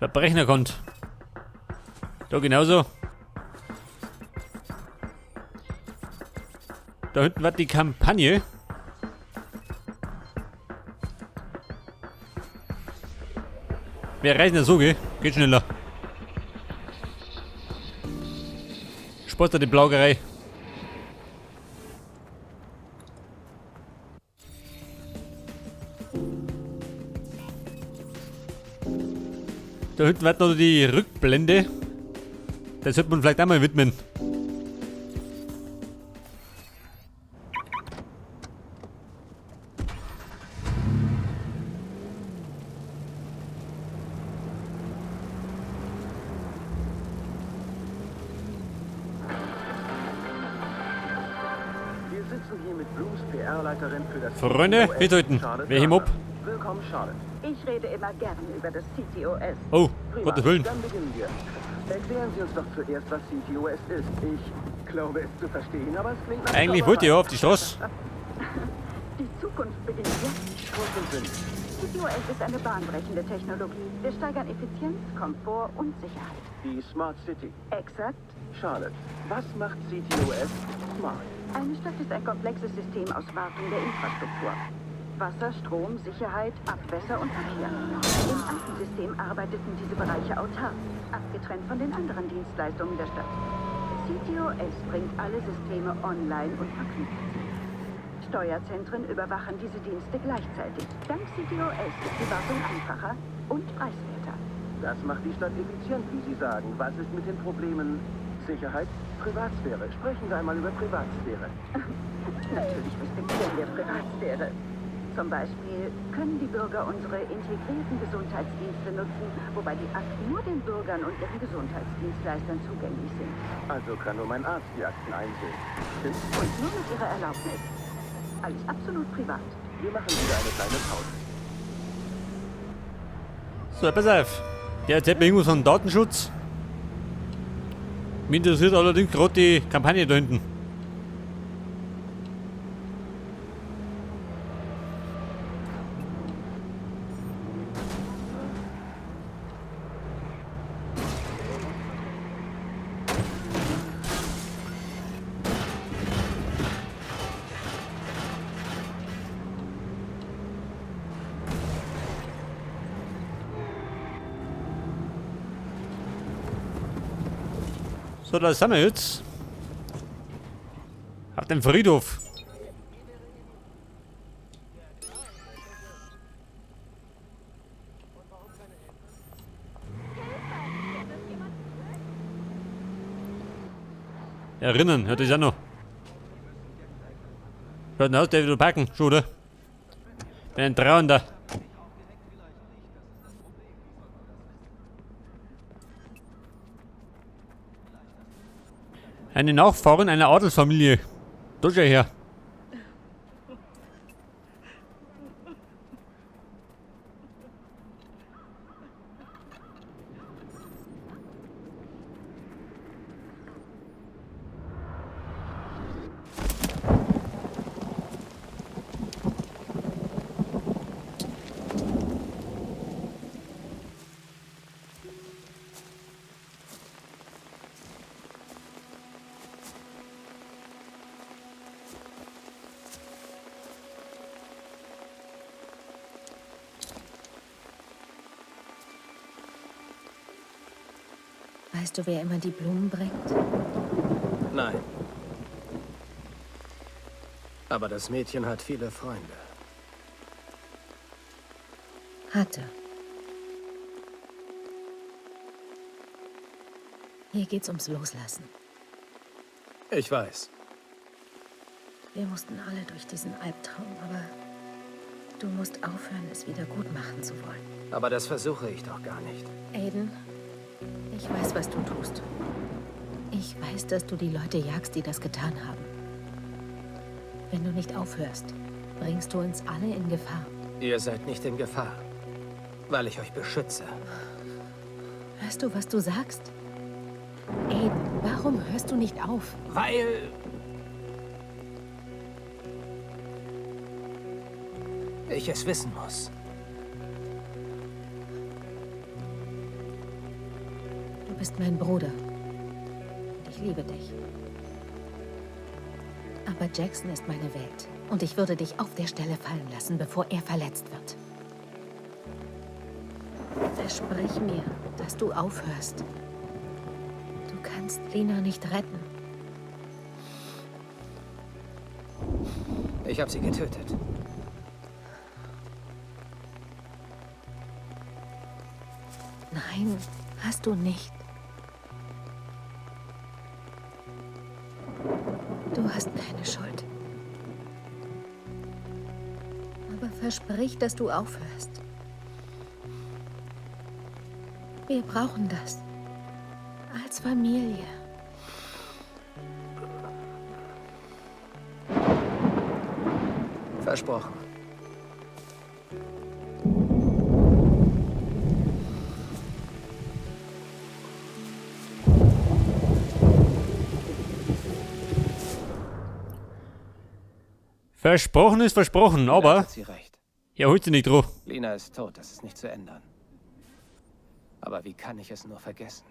Verbrechen erkannt. Da genauso. Da hinten war die Kampagne. Wir reisen ja so, gell? Geht schneller. Spaß da die Blaugerei. Da hinten wird noch die Rückblende. Das sollte man vielleicht auch mal widmen. Wir sitzen hier mit Blooms PR-Leiterin für das Freunde, CTOS, wir sollten. Charlotte Wer hem ab? Gardner. Willkommen, Charlotte. Ich rede immer gern über das CTOS. Oh, Prima. Gottes Willen. Dann beginnen wir. Erklären Sie uns doch zuerst, was CTOS ist. Ich glaube es zu verstehen, aber es klingt nach Eigentlich wollte ich ja auf die Straße. Die Zukunft beginnt jetzt. Kurz und sinnig. CTOS ist eine bahnbrechende Technologie. Wir steigern Effizienz, Komfort und Sicherheit. Die Smart City. Exakt. Charlotte, was macht CTOS smart? Eine Stadt ist ein komplexes System aus Wartung der Infrastruktur. Wasser, Strom, Sicherheit, Abwässer und Verkehr. Im alten System arbeiteten diese Bereiche autark, abgetrennt von den anderen Dienstleistungen der Stadt. CTOS bringt alle Systeme online und verknüpft sie. Steuerzentren überwachen diese Dienste gleichzeitig. Dank CTOS ist die Wartung einfacher und preiswerter. Das macht die Stadt effizient, wie Sie sagen. Was ist mit den Problemen Sicherheit, Privatsphäre? Sprechen wir einmal über Privatsphäre. Natürlich respektieren wir Privatsphäre. Zum Beispiel können die Bürger unsere integrierten Gesundheitsdienste nutzen, wobei die Akten nur den Bürgern und ihren Gesundheitsdienstleistern zugänglich sind. Also kann nur mein Arzt die Akten einsehen. Stimmt? Und nur mit ihrer Erlaubnis. Alles absolut privat. Wir machen wieder eine kleine Pause. So, pass auf. Der erzählt mir irgendwas von Datenschutz. Mich interessiert allerdings gerade die Kampagne da hinten. So, da sind wir jetzt. Auf dem Friedhof. Erinnern, hört das auch noch. Schaut denn aus, der wieder packen, schon, oder? Bin ein Trauernder. Eine Nachfahrin einer Adelsfamilie. Da schau her. Weißt du, wer immer die Blumen bringt? Nein. Aber das Mädchen hat viele Freunde. Hatte. Hier geht's ums Loslassen. Ich weiß. Wir mussten alle durch diesen Albtraum, aber du musst aufhören, es wieder gut machen zu wollen. Aber das versuche ich doch gar nicht. Aiden, ich weiß, was du tust. Ich weiß, dass du die Leute jagst, die das getan haben. Wenn du nicht aufhörst, bringst du uns alle in Gefahr. Ihr seid nicht in Gefahr, weil ich euch beschütze. Hörst du, was du sagst? Aiden, warum hörst du nicht auf? Weil ich es wissen muss. Du bist mein Bruder. Und ich liebe dich. Aber Jackson ist meine Welt. Und ich würde dich auf der Stelle fallen lassen, bevor er verletzt wird. Versprich mir, dass du aufhörst. Du kannst Lena nicht retten. Ich habe sie getötet. Nein, hast du nicht. Du hast keine Schuld. Aber versprich, dass du aufhörst. Wir brauchen das. Als Familie. Versprochen. Versprochen ist versprochen, aber Hat sie recht. er holt sie nicht drauf. Lena ist tot, das ist nicht zu ändern. Aber wie kann ich es nur vergessen?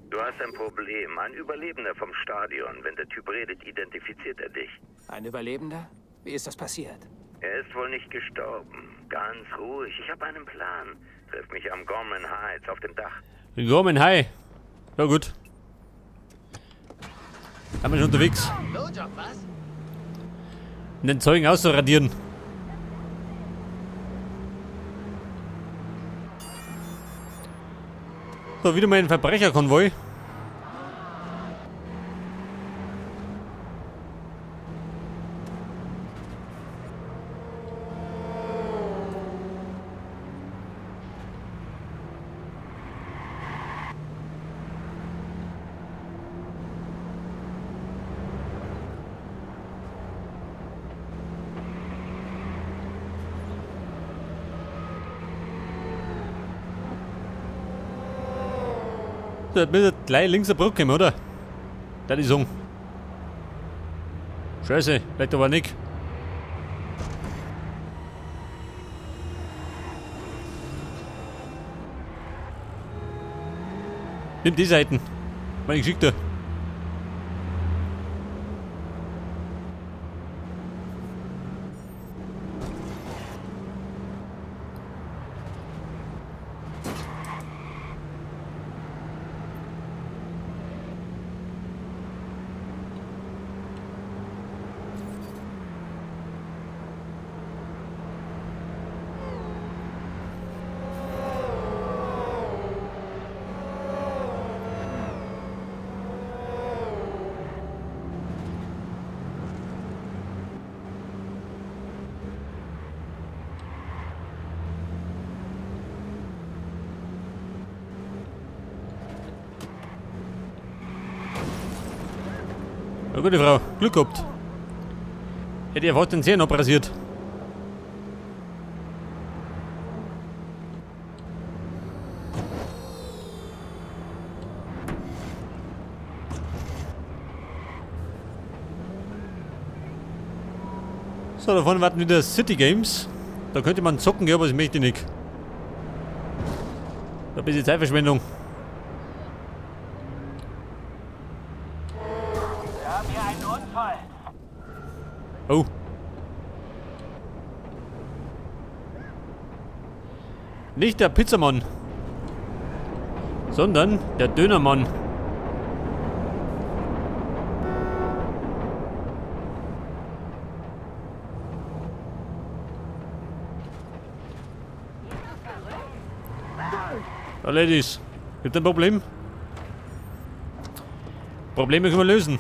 Du hast ein Problem. Ein Überlebender vom Stadion. Wenn der Typ redet, identifiziert er dich. Ein Überlebender? Wie ist das passiert? Er ist wohl nicht gestorben. Ganz ruhig. Ich habe einen Plan. Triff mich am Gorman Heights auf dem Dach. Gorman High. Ja gut. Da sind wir schon unterwegs. Um den Zeugen auszuradieren. So, wieder mal ein Verbrecherkonvoi. Da wird gleich links eine Brücke kommen, oder? Da die Song. Scheiße, vielleicht aber nicht. Nimm die Seiten. Meine Geschichte. Na gute Frau, Glück gehabt. Hätte ich fast den Zehen abrasiert. So, da vorne warten wieder City Games. Da könnte man zocken, ja, aber das möchte ich nicht. Da ein bisschen Zeitverschwendung. Wir haben hier einen Unfall. Oh. Nicht der Pizzamann, sondern der Dönermann. Ja, Ladies, gibt ein Problem? Probleme können wir lösen.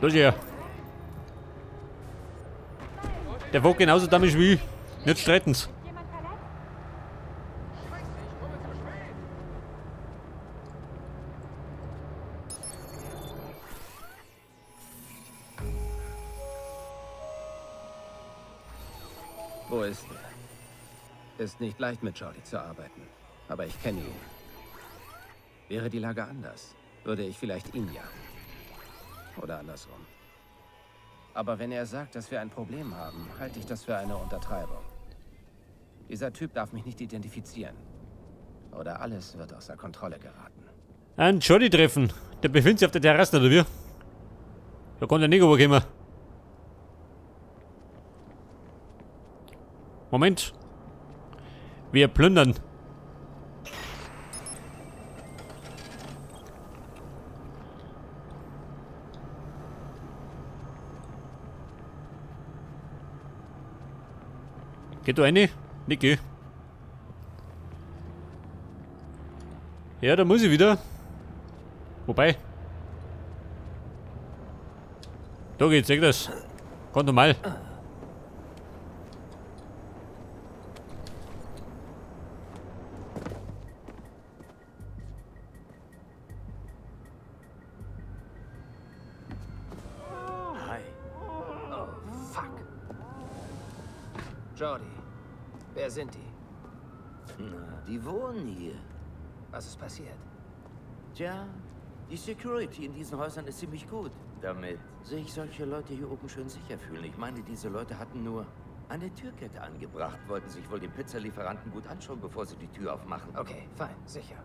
Los her. Der war genauso damit wie ich. Nicht streiten's. Wo ist er? Ist nicht leicht, mit Jordi zu arbeiten, aber ich kenne ihn. Wäre die Lage anders, würde ich vielleicht ihn jagen. Oder andersrum. Aber wenn er sagt, dass wir ein Problem haben, halte ich das für eine Untertreibung. Dieser Typ darf mich nicht identifizieren. Oder alles wird außer Kontrolle geraten. Ein Jordi treffen. Der befindet sich auf der Terrasse, oder wie? Da kann der nicht rüberkommen. Moment. Wir plündern. Geht da rein? Niki. Ja, da muss ich wieder. Wobei. Da geht's, seh das. Kommt normal. Hi. Oh, fuck. Jordi, wer sind die? Na, die wohnen hier. Was ist passiert? Tja, die Security in diesen Häusern ist ziemlich gut. Damit sich solche Leute hier oben schön sicher fühlen. Ich meine, diese Leute hatten nur eine Türkette angebracht, wollten sich wohl den Pizzalieferanten gut anschauen, bevor sie die Tür aufmachen. Okay, fein, sicher.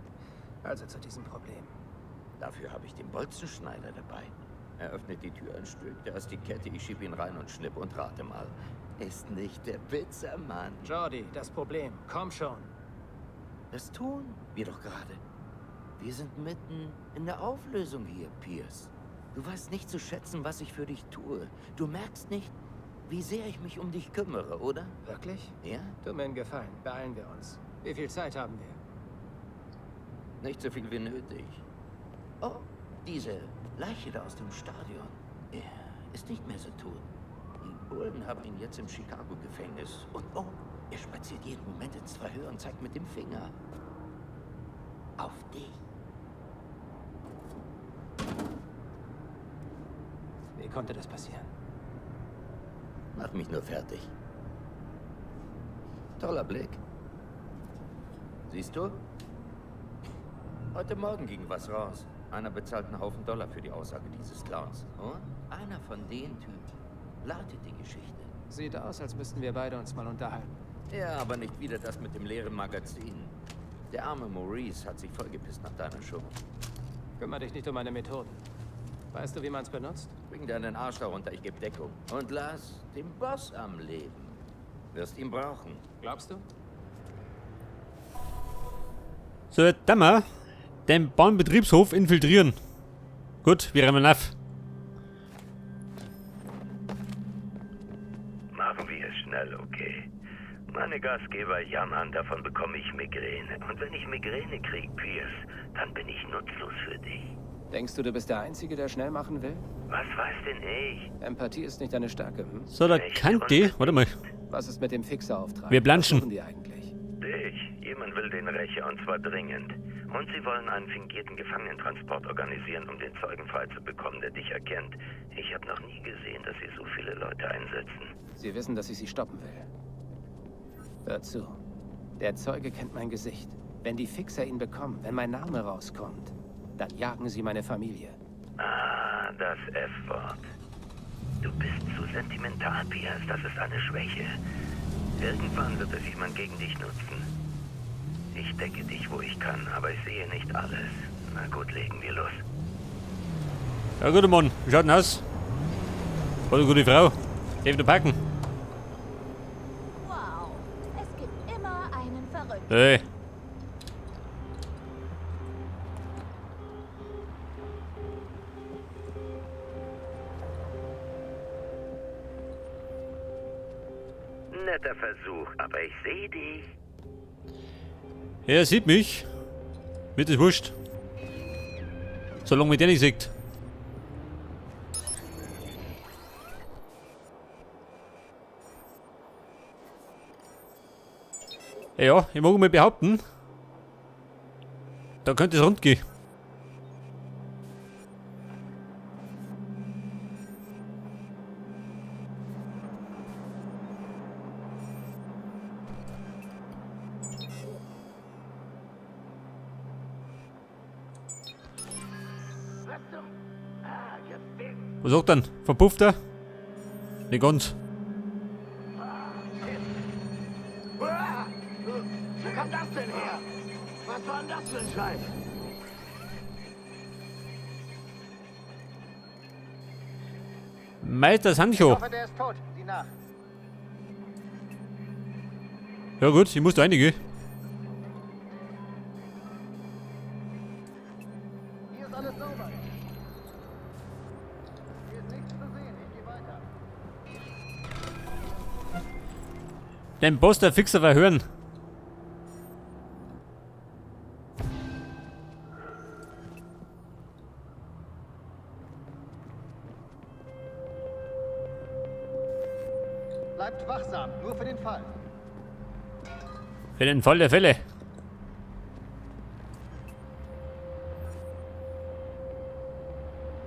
Also zu diesem Problem. Dafür habe ich den Bolzenschneider dabei. Er öffnet die Tür ein Stück, da ist die Kette, ich schieb ihn rein und schnipp und rate mal. Ist nicht der Pizzamann. Jordi, das Problem. Komm schon. Das tun wir doch gerade. Wir sind mitten in der Auflösung hier, Pierce. Du weißt nicht zu schätzen, was ich für dich tue. Du merkst nicht, wie sehr ich mich um dich kümmere, oder? Wirklich? Ja? Tu mir einen Gefallen. Beeilen wir uns. Wie viel Zeit haben wir? Nicht so viel wie nötig. Oh, diese Leiche da aus dem Stadion. Er ist nicht mehr so tot. Die Bullen haben ihn jetzt im Chicago-Gefängnis. Und oh, er spaziert jeden Moment ins Verhör und zeigt mit dem Finger. Auf dich. Wie konnte das passieren? Mach mich nur fertig. Toller Blick. Siehst du? Heute Morgen ging was raus. Einer bezahlt einen Haufen Dollar für die Aussage dieses Clowns. Und einer von den Typen leitet die Geschichte. Sieht aus, als müssten wir beide uns mal unterhalten. Ja, aber nicht wieder das mit dem leeren Magazin. Der arme Maurice hat sich vollgepisst nach deiner Show. Kümmer dich nicht um meine Methoden. Weißt du, wie man's benutzt? Bring deinen Arsch da runter, ich geb Deckung. Und lass den Boss am Leben. Wirst ihn brauchen. Glaubst du? So, jetzt dann mal den Bahnbetriebshof infiltrieren. Gut, wir rennen auf. Machen wir es schnell, okay? Meine Gastgeber jammern, davon bekomme ich Migräne. Und wenn ich Migräne krieg, Pierce, dann bin ich nutzlos für dich. Denkst du, du bist der Einzige, der schnell machen will? Was weiß denn ich? Empathie ist nicht deine Stärke, hm? So, da kann die. Warte mal. Was ist mit dem Fixerauftrag? Wir planschen. Was suchen die eigentlich? Dich. Jemand will den Rächer und zwar dringend. Und sie wollen einen fingierten Gefangenentransport organisieren, um den Zeugen freizubekommen, der dich erkennt. Ich habe noch nie gesehen, dass sie so viele Leute einsetzen. Sie wissen, dass ich sie stoppen will. Hör zu. Der Zeuge kennt mein Gesicht. Wenn die Fixer ihn bekommen, wenn mein Name rauskommt, dann jagen sie meine Familie. Ah, das F-Wort. Du bist zu sentimental, Pierce. Das ist eine Schwäche. Irgendwann wird es jemand gegen dich nutzen. Ich decke dich, wo ich kann, aber ich sehe nicht alles. Na gut, legen wir los. Ja, guter Mann. Wie schaut denn aus? War eine gute Frau. Darf ich packen? Wow, es gibt immer einen Verrückten. Hey. Netter Versuch, aber ich sehe dich. Er sieht mich. Mir ist wurscht. Solange mich der nicht sieht. Ja, ich mag mal behaupten, da könnte es rund gehen. Was sagt dann? Verpufft er? Nicht ganz. Wo kam das denn her? Was war denn das für ein Scheiß? Meister Sancho. Ich hoffe, der ist tot. Sieh nach. Ja gut, ich muss da einige. Hier ist alles sauber. Hier ist nichts zu sehen. Ich gehe weiter. Den Boss der Fixer verhören. Bleibt wachsam, nur für den Fall. Für den Fall der Fälle.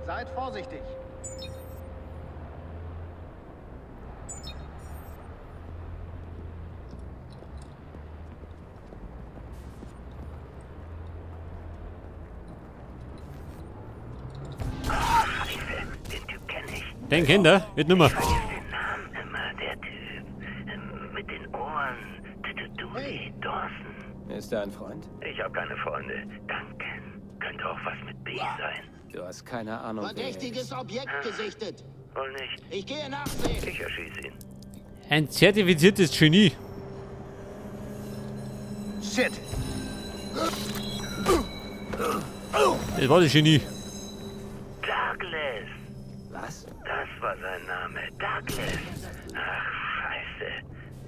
Seid vorsichtig. Den Typ kenne ich. Den kennt er, wird nimmer. Ich vergesse den Namen immer, der Typ. Mit den Ohren. Dooley Dawson. Ist er ein Freund? Ich habe keine Freunde. Duncan. Könnte auch was mit B sein. Du hast keine Ahnung, wer er Verdächtiges ist. Objekt gesichtet. Wohl nicht. Ich gehe nachsehen. Ich erschieße ihn. Ein zertifiziertes Genie. Shit. Das war das Genie. Douglas. Was? Das war sein Name. Douglas. Ach, scheiße.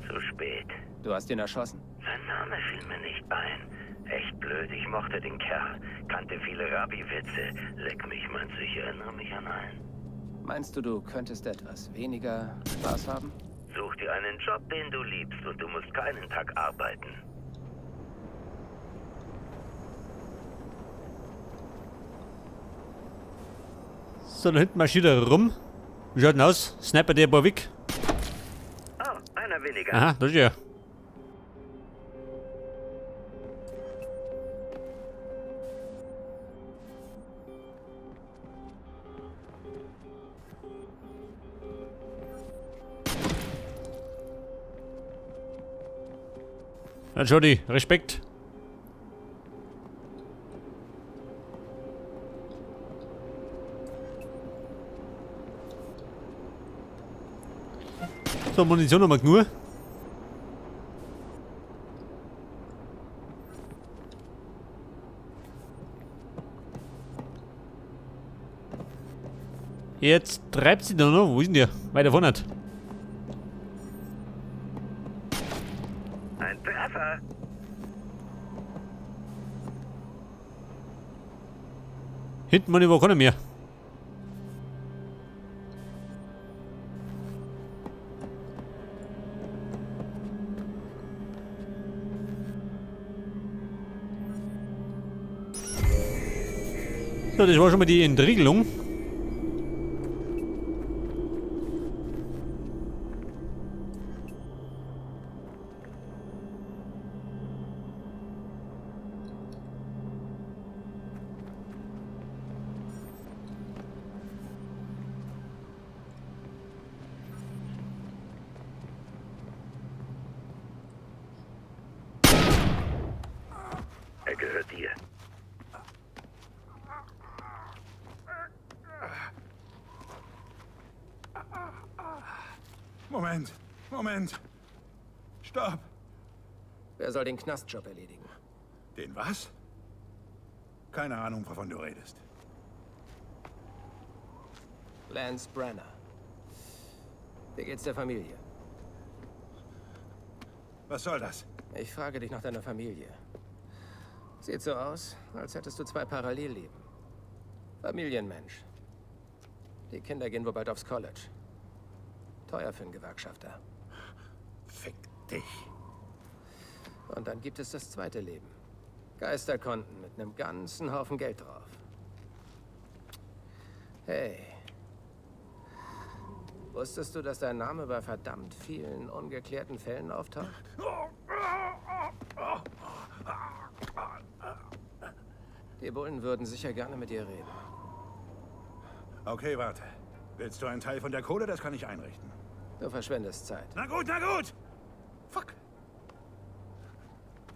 Zu spät. Du hast ihn erschossen? Sein Name fiel mir nicht ein. Echt blöd, ich mochte den Kerl. Kannte viele Rabbi-Witze. Leck mich, meinst du, ich erinnere mich an einen. Meinst du, du könntest etwas weniger Spaß haben? Such dir einen Job, den du liebst, und du musst keinen Tag arbeiten. So, da hinten marschiert er rum. Wie schaut denn aus? Sniper der paar weg. Oh, einer weniger. Aha, da ist er. Na, Jody, Respekt. So, Munition haben wir genug. Jetzt treibt sie da noch. Wo ist denn der? Weiter vorne. Ein Treffer. Hinten war überhaupt keiner mehr. So, das war schon mal die Entriegelung. Er gehört dir. Moment, Moment. Stopp. Wer soll den Knastjob erledigen? Den was? Keine Ahnung, wovon du redest. Lance Brenner. Wie geht's der Familie? Was soll das? Ich frage dich nach deiner Familie. Sieht so aus, als hättest du zwei Parallelleben. Familienmensch. Die Kinder gehen wohl bald aufs College. Teuer für einen Gewerkschafter. Fick dich. Und dann gibt es das zweite Leben. Geisterkonten mit einem ganzen Haufen Geld drauf. Hey. Wusstest du, dass dein Name bei verdammt vielen ungeklärten Fällen auftaucht? Die Bullen würden sicher gerne mit dir reden. Okay, warte. Willst du einen Teil von der Kohle? Das kann ich einrichten. Du verschwendest Zeit. Na gut, na gut! Fuck!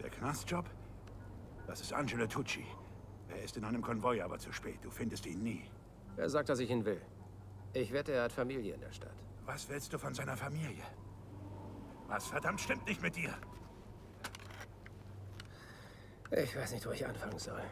Der Knastjob? Das ist Angelo Tucci. Er ist in einem Konvoi, aber zu spät. Du findest ihn nie. Wer sagt, dass ich ihn will? Ich wette, er hat Familie in der Stadt. Was willst du von seiner Familie? Was verdammt stimmt nicht mit dir? Ich weiß nicht, wo ich anfangen soll.